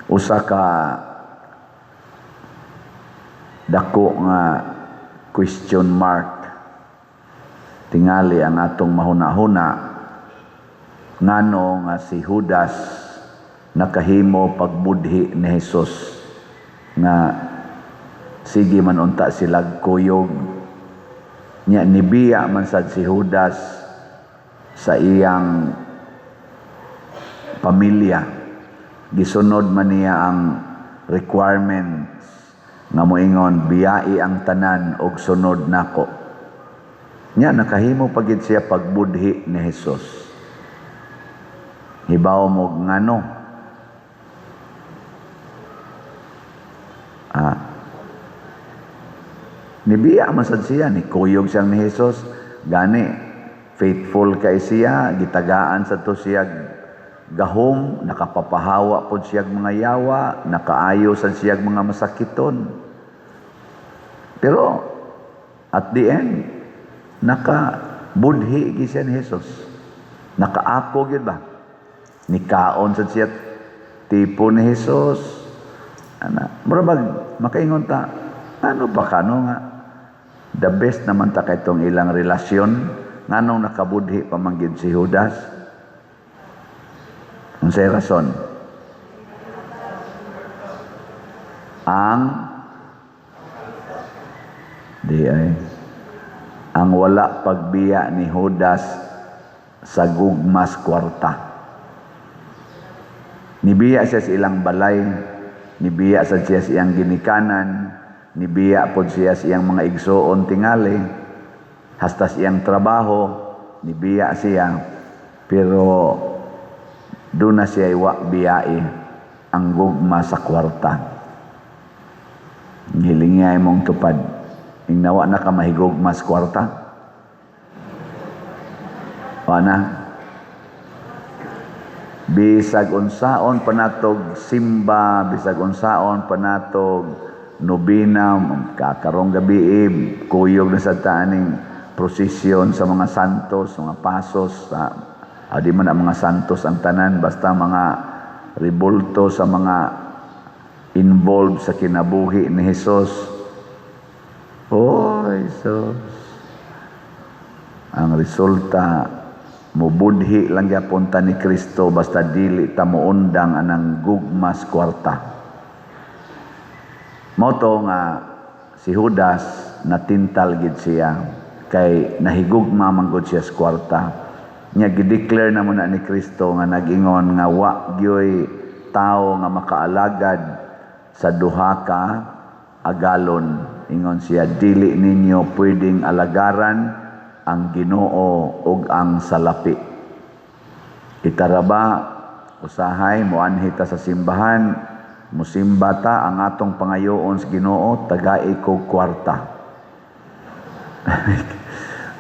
Usa ka dako nga question mark tingali ang atong mahuna-huna, ngano nga si Judas nakahimo pagbudhi ni Jesus nga sige man unta sila kuyog nya, nibiya man sad si Judas sa iyang pamilya, gisunod man niya ang requirements nga moingon, "Biyai ang tanan og sunod nako." Nya nakahimo pa gid siya pagbudhi ni Jesus. Hibaw mo ngano? Nibiya man sad siya, ni kuyog siyang ni Jesus, gani faithful kay siya, gitagaan sa to siya gahom, nakapapahawa pod siya mga yawa, nakaayo sad siya mga masakiton. Pero at the end, nakabudhi gyud siya ni Jesus. Nakaako gyud ba? Nikaon sad siya tipo ni Jesus. Ana, mura bag makaingon ta, ano ba kano nga the best naman ta kay itong ilang relasyon, nganong nakabudhi pa man gyud si Judas? Unsay rason? Ang di ay ang wala pagbiya ni Judas sa gugmas kwarta. Nibiya siya sa ilang balay, nibiya sa siya sa iyang ginikanan, nibiya pod siya sa iyang mga igsoon tingali, hasta sa iyang trabaho, nibiya siya, pero doon na siya wa biyai ang gugma sa kwarta. Giling niya imong tupad. Ingnawa na ka mahigugma sa kwarta? Wa na? Bisag unsaon panatog simba, bisag unsaon panatog nobina, kakarong gabi kuyog na sa taaning prosesyon sa mga santos, mga pasos, sa, di man ang mga santos ang tanan, basta mga ribulto sa mga involved sa kinabuhi ni Jesus. Oh, Jesus. Ang resulta, mubudhi lang gyapon ta ni Kristo basta dili ta moundang anang gugmas kwarta. Mao to nga si Judas natintal gid siya kay nahigugma man gud siya sa kwarta. Nya gideclare na mo na ni Kristo nga nag-ingon nga wa gyoy tawo nga makaalagad sa duha ka agalon. Ingon siya, "Dili ninyo pwedeng alagaran ang Ginoo ug ang salapi." Itaraba usahay moanhi ta sa simbahan, musimba ta, ang atong pangayoon sa Ginoo, "Tagai ko kwarta."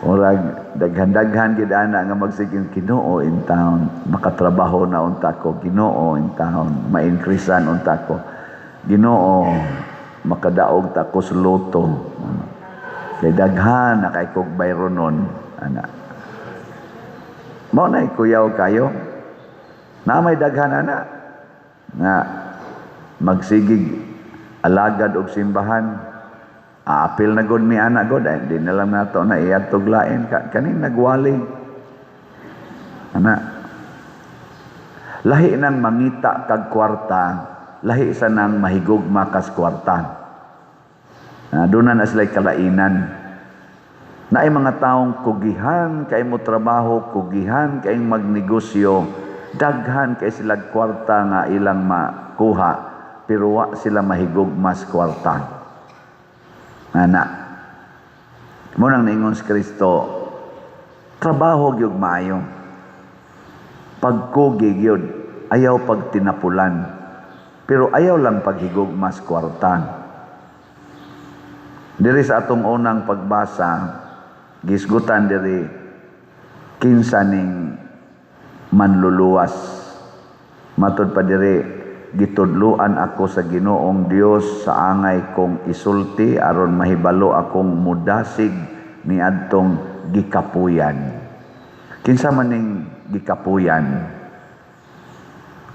Murag daghan-daghan gid ana nga magsiging, "Ginoo in town, makatrabaho na unta ko. Ginoo in town, ma-increasean unta ko. Ginoo, makadaog ta ko sa lotto." Kay daghan na kay kog bayronon ana. Mao na kuyaw kayo. Na may daghan ana nga magsigig alagad og simbahan. Aapil na gud mi ana god ay, di na lang nato na iadtog lain ka, kaning nagwali ana. Lahi nang mangita kag kwarta, lahi sa nang mahigugma kas kwarta. Doon na sila'y kalainan. Naay mga taong kugihan kay mo trabaho, kugihan kay magnegosyo, daghan kay sila kwarta nga ilang makuha, pero wa sila mahigugma sa kwarta. Ana. Mo nang niingon si Kristo, trabaho gyud maayo. Pagkugi gyud, ayaw pagtinapulan. Pero ayaw lang paghigugma sa kwarta. Diri sa atong unang pagbasa, gisgutan diri kinsa ning manluluwas. Matod pa diri, "Gitudluan ako sa Ginoong Dios sa angay kong isulti aron mahibalo akong mudasig niadtong gikapuyan." Kinsa man ning gikapuyan?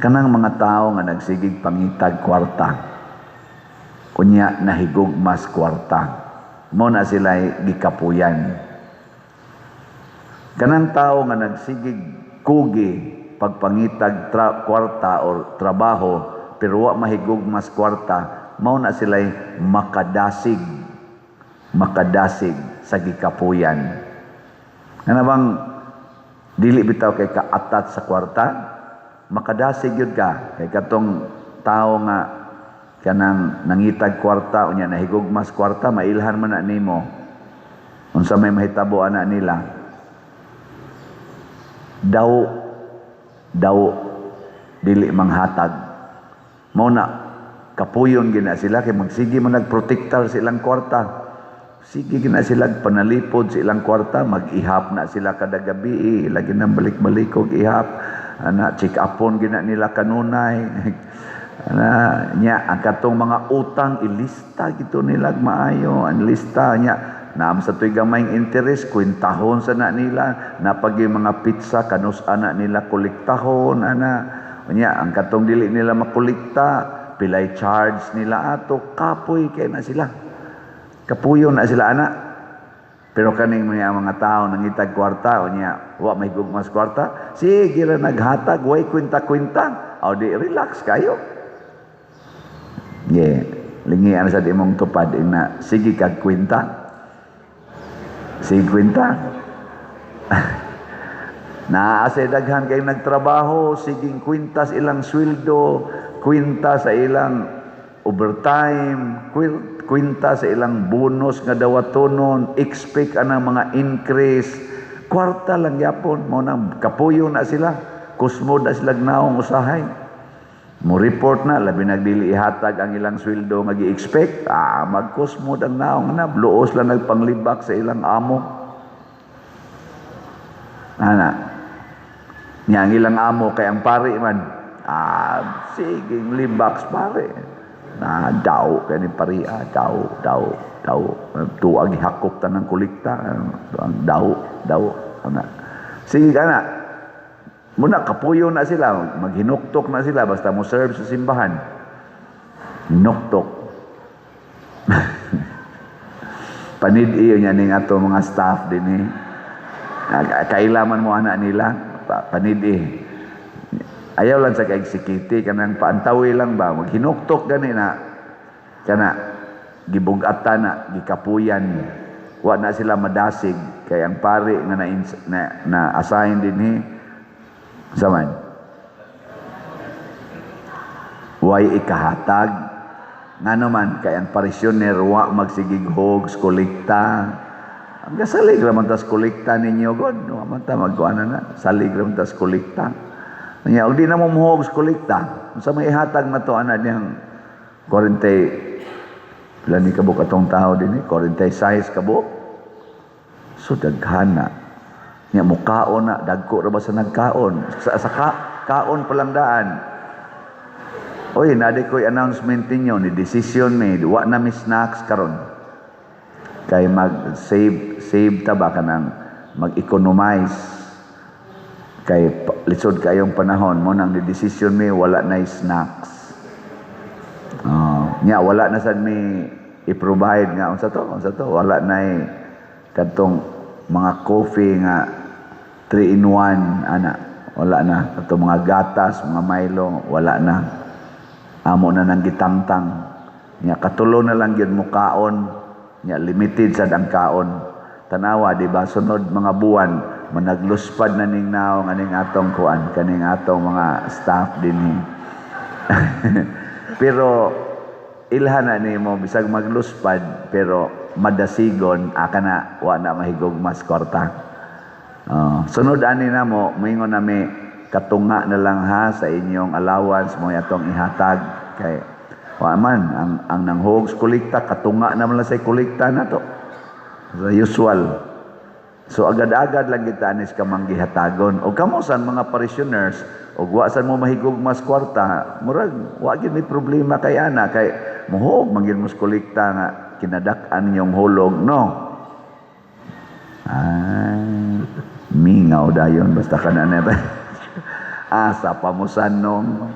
Kanang mga tao nga nagsigig pangitag kwarta, unya nahigugmas kwarta, mo na sila gikapuyan. Kanang tao nga nagsigig kugi pagpangitag kwarta or trabaho pero wa mahigugmas kwarta, mao na sila makadasig, makadasig sa gikapuyan. Kana bang dili bitaw kay kaatat sa kwarta, makadasig yun ka kay katong tao nga kanang nangitag kwarta unya nahigugmas kwarta, mailhan man na nimo unsa may mahitabo ana nila. Daw daw dili manghatag, mao na kapuyon gina sila kay magsige man nagprotektar sa ilang kwarta. Sige gina sila panalipod sa ilang kwarta, mag-ihap na sila kada gabi, lagi nang balik-balik og ihap ana, check upon gina nila kanunay ana nya. Ang katong mga utang, ilista gito nila maayo ang lista nya. Naam sa tuy gamayng interest, kwentahon sa na nila. Napag yung mga pizza kanus ana nila kolektahon ana nya. Ang katong dili nila makolekta, pilay charge nila ato. Kapoy kay na sila, kapuyo na sila ana. Pero kaning mga mga tao nangitag kwarta unya wa may gugmas kwarta, sige ra naghatag, way kwenta-kwenta. O di relax kayo. Yeah, lingian sa di mong tupad ina, sige kag kwenta. Sige kwenta. Naa say daghan kay nagtrabaho, siging kwenta sa ilang sweldo, kwenta sa ilang overtime, kwenta sa ilang bonus nga dawatonon, expect anang mga increase. Kwarta lang yapon, mao nang kapuyo na sila, kusmod na sila naong usahay. Mo report na, labi nagdili ihatag ang ilang sweldo nga gi-expect, magkusmod ang naong na, luos lang nagpanglibak sa ilang amo. Ana. Nya ang ilang amo kay ang pari man, sige libak pare. Na daw kay ni pari, daw daw daw tuag hakop tanang kolekta, daw daw ana. Sige kana. Muna kapuyo na sila, maghinuktok na sila basta mo serve sa simbahan. Hinuktok. Panid iyo niya ning ato mga staff dinhi. Kailaman mo anak nila, panid eh. Ayaw lang sa kaigsikiti, kanang paantawi lang ba, maghinuktok gani na, kana, gibugatan na, gikapuyan. Wa na sila madasig, kay ang pari nga na assign dinhi, saman. Way ikahatag. Nga naman, kay ang parisyoner, wa magsigig hogs, kolekta. Ang gasalig raman tas kolekta ninyo, God. Wa man ta magkuha na. Salig raman tas kolekta. Nya, og di na mo muhogs kolekta, unsa may ihatag na to ana niyang 40, pila ni kabuk atong tao dinhi, 46 kabuk. So daghana. Nya mukaon na, dagko ra ba sa nagkaon? Sa kaon pa lang daan. Oy, nadi ko'y announcement ninyo ni decision made, wa na mi snacks karon. Kay mag-save, save ta ba kanang mag-economize. Kay lisod kayong panahon mo nang decision mi wala na snacks. Nya wala na sad mi i-provide nga unsa to, wala na kadtong mga coffee nga 3 in 1 ana, wala na kadtong mga gatas, mga Milo, wala na. Amo na nang gitangtang. Nya katulo na lang gyud mo kaon. Nya limited sad ang kaon. Tanawa di ba sunod mga buwan managluspad na ning naong aning atong kuan kaning atong mga staff dinhi. Pero ilhan na nimo bisag magluspad pero madasigon aka na wa na mahigugmas kwarta. Sunod ani namo moingon nami katunga na lang ha sa inyong allowance mo atong ihatag kay wa man ang nanghogs kolekta katunga na man lang sa kolekta na to. Sa usual. So agad-agad lang kita anis ka manggihatagon. O kamo san mga parishioners og wa san mo mahigugmas kwarta, murag wa gyud may problema kay ana kay muhog man gyud mo kolekta nga kinadak-an ninyong hulog, no. Ay, mingaw dayon basta kana na. Asa pa mo sanong.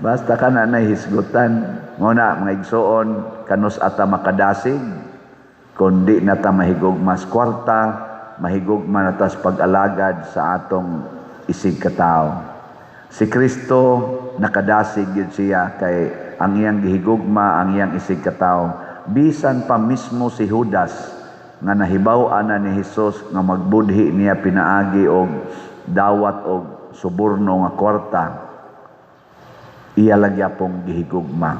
Basta ka na nahisgutan. Mao na, mga igsoon, kanus-a ta makadasig kung di na ta mahigugmas kwarta, mahigugma na tas pag-alagad sa atong isig katao. Si Kristo nakadasig gyud siya kay ang iyang gihigugma ang iyang isig katao. Bisan pa mismo si Judas nga nahibaw-an na ni Hesus nga magbudhi niya pinaagi og dawat og suborno nga kwarta, iya lang gyapong gihigugma.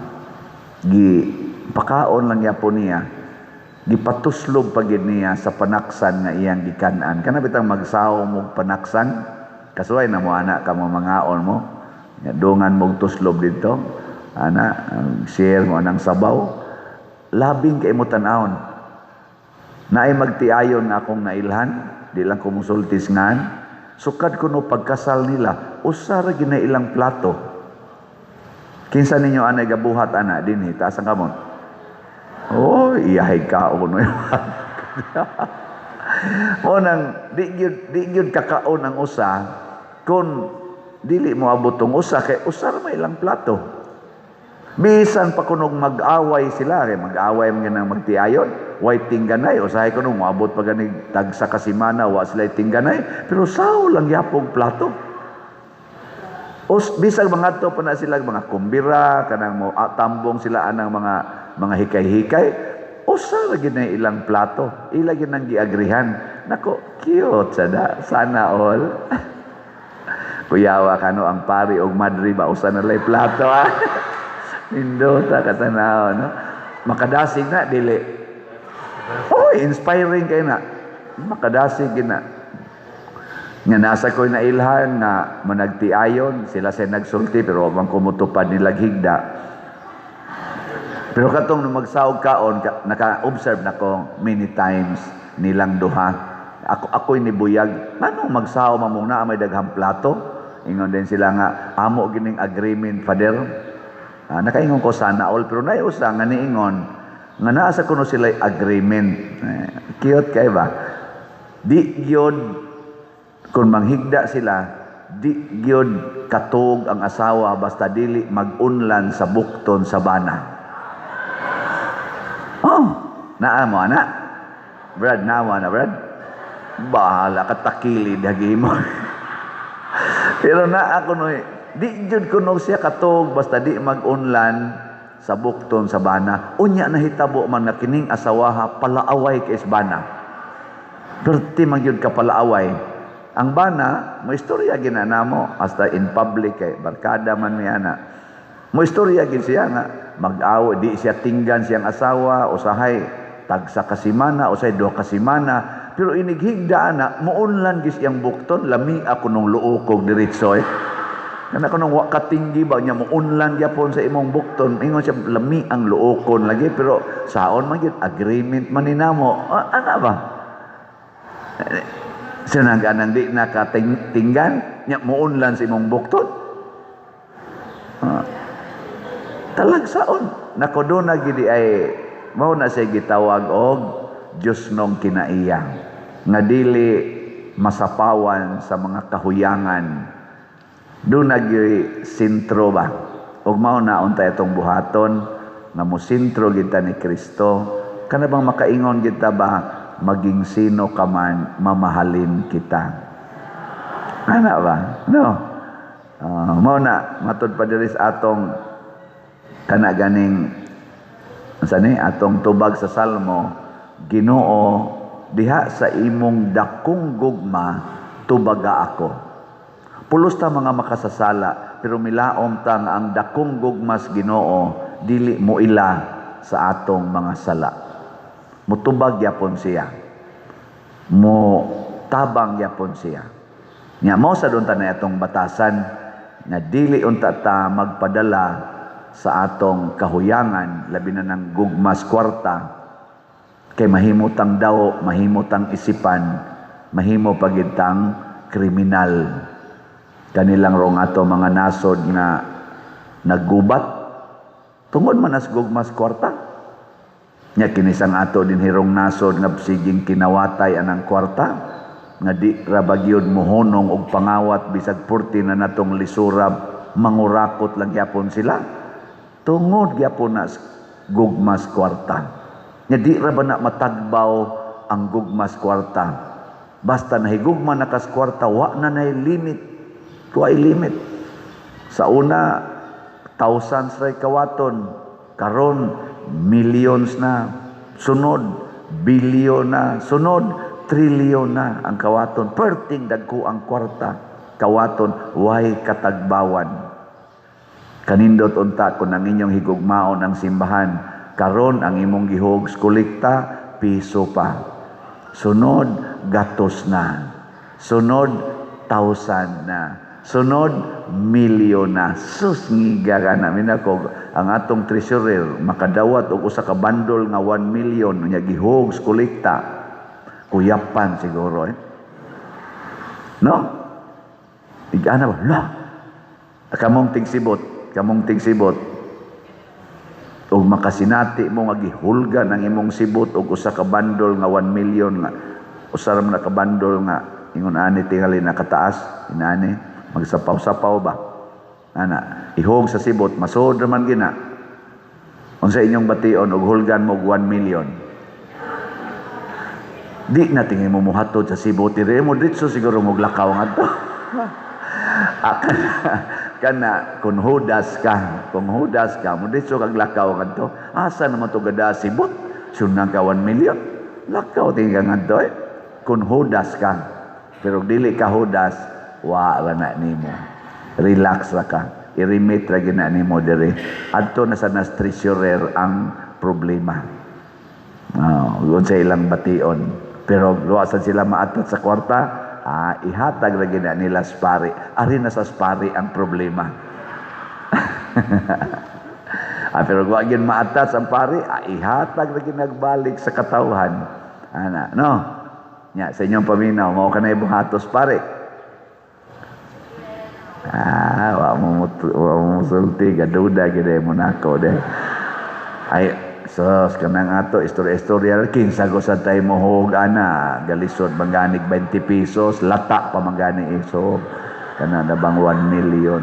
Gi pakaon lang gyapon niya, gipatuslob pa gyud niya sa panaksan nga iyang gikan-an. Kana bitang magsaw mo panaksan, kasuway na mo ana ka mo mangaon mo. Nga dungan mong tuslob dito, ana, share mo anang sabaw. Labing kay mo tan-awon. Naay magtiayon nga akong nailhan, di lang ko musultis ngan. Sukad kuno pagkasal nila, usa ra gyud na ilang plato. Kinsa ninyo anay gabuhat ana dinhi, taas ang kamot? Oh, iyahay kaon. Mo nang di gyud kakaon ang usa kung dili mo abot tong usa kay usa ra may ilang plato. Bisan pa kunog mag-away sila, kay mag-away man ganang magtiayon, way tingganay, usahay kuno moabot pa ganig tagsa ka semana wa sila tingganay, pero saw lang yapong plato. Os bisag mga pa na sila mga kumbira, kanang mo tambong sila anang mga hikay-hikay, usa ra gyud na ilang plato, ila gyud nang giagrihan. Nako, cute sada, sana all. Kuyawa kano ang pari og madre ba usa na lay plato ah. Nindota katanaw, no? Makadasig na dili? Oh, inspiring kay na. Makadasig gyud na. Nga nasa ko'y nailhan nga managtiayon, sila sa nagsulti pero wa man kumutupad nila higda. Pero katong nung magsaog kaon, naka-observe na ko many times nilang duha. Ako'y nibuyag. Nganong magsaw mamong naa may daghang plato? Ingon din sila nga amo gining agreement, Father. Ah, nakaingon ko sana all, pero naay usa nga niingon nga naa sa kuno sila agreement. Eh, cute kay ba? Di gyud kung manghigda sila, di gyud katog ang asawa basta dili mag-unlan sa bukton sa bana. Oh, naa mo ana? Brad, naa mo ana, Brad? Bahala ka, takilid hagi mo. Pero naa kuno di jud kuno siya katog basta di mag-unlan sa bukton sa bana. Unya nahitabo man nga kining asawaha palaaway kay bana. Perti man gyud ka palaaway. Ang bana, mo istorya gina namo hasta in public kay barkada man mi ana. Mo istorya gid siya nga mag-aw di siya tinggan siyang asawa usahay tagsa ka semana, usahay 2 ka semana, pero inighigda ana muunlan gis iyang bukton. Lami ako nung luokog diretso eh. Kana kanang wa katinggi ba niya muunlan gyapon sa imong bukton, ingon siya lami ang luokon lagi, pero saon man gyud, agreement man ni namo. Ah, ana ba? Sinang ganang di nakatinggan nya muunlan sa imong bukton. Ah, talagsaon nako doon na gidi ay mao na siya gitawag og Diyos nong kinaiya nga dili masapawan sa mga kahuyangan. Doon na gyud sentro ba, ug mao na unta itong buhaton nga mo sentro kita ni Kristo, kana bang makaingon kita ba, maging sino ka man, mamahalin kita, ana ba, no? Mao na matud pa diri sa atong kana ganing sa ni atong tubag sa Salmo, "Ginoo, diha sa imong dakong gugma tubaga ako." Pulos ta mga makasasala, pero milaom ta nga ang dakong gugmas Ginoo dili mo ila sa atong mga sala. Mutubag yapon siya, mo tabang yapon siya. Nya mo sa doon ta na atong batasan nga dili unta ta magpadala sa atong kahuyangan, labi na ng gugmas kwarta, kay mahimo tang daw, mahimo tang isipan, mahimo pagitang kriminal. Kanilang rong ato mga nasod nga naggubat tungod man as gugmas kwarta. Nya kinisang ato din hirong nasod nga siging kinawatay anang kwarta. Nga di ra ba gyud mohunong og pangawat bisag purti na natong lisura, mangurakot lang gyapon sila. Tungod gyapon na gugmas kwarta. Nga di ra ba na matagbaw ang gugmas kwarta? Basta nahigugma na kas kwarta, wa na nay limit. Wa limit. Sa una, thousands ray kawaton. Karon, millions na. Sunod, billion na. Sunod, trillion na ang kawaton. Perting dagko ang kwarta. Kawaton, way katagbawan. Kanindot unta kung ang inyong higugmaon ang simbahan. Karon ang imong gihog kolekta, piso pa. Sunod, gatos na. Sunod, thousand na. Sunod, milyon na. Sus, ngiga ka na. Minako, ang atong treasurer, makadawat og usa ka bandol nga 1 million, nya gihog kolekta. Kuyapan siguro eh. No? Igana ba? La! Kamong tigsibot, kamong tigsibot. Og makasinati mo nga gihulgan ang imong sibot og usa ka bandol nga 1 million, nga usa ra man na ka bandol nga ingon ani tingali nakataas inani, magsapaw-sapaw ba ana, ihog sa sibot, masod ra man gina. Unsa inyong bation og hulgan mo og 1 million? Di na tingin mo muhatod sa sibot dire mo, ditso siguro mo lakaw ngadto. Ah, kana, kana kung hudas ka mo ditso kag lakaw ngadto. Asa naman to gada sibot sunang ka 1 million, lakaw tingin ka ngadto eh. Kung hudas ka. Pero dili ka hudas, wa ra na nimo, relax ra ka, i-remit ra gina nimo dire adto na sa nas treasurer ang problema. Oh, sa ilang bation. Pero luwasan sila maatat sa kwarta, ah, ihatag ra gina nila sa pari. Ari na sa pari ang problema. Ah, pero wa gyud maatat ang pari, ah, ihatag ra ginagbalik sa katawhan. Ana, no? Nya sa inyong paminaw, mao kanay buhatos pare? Ah, wa mo musulti, gaduda gid mo nako de. Ay, sos kanang ato istorya-istorya, kinsa go sa tay mohog ana, galisod manganig 20 pesos, lata pa mangani iso kana na bang 1 million.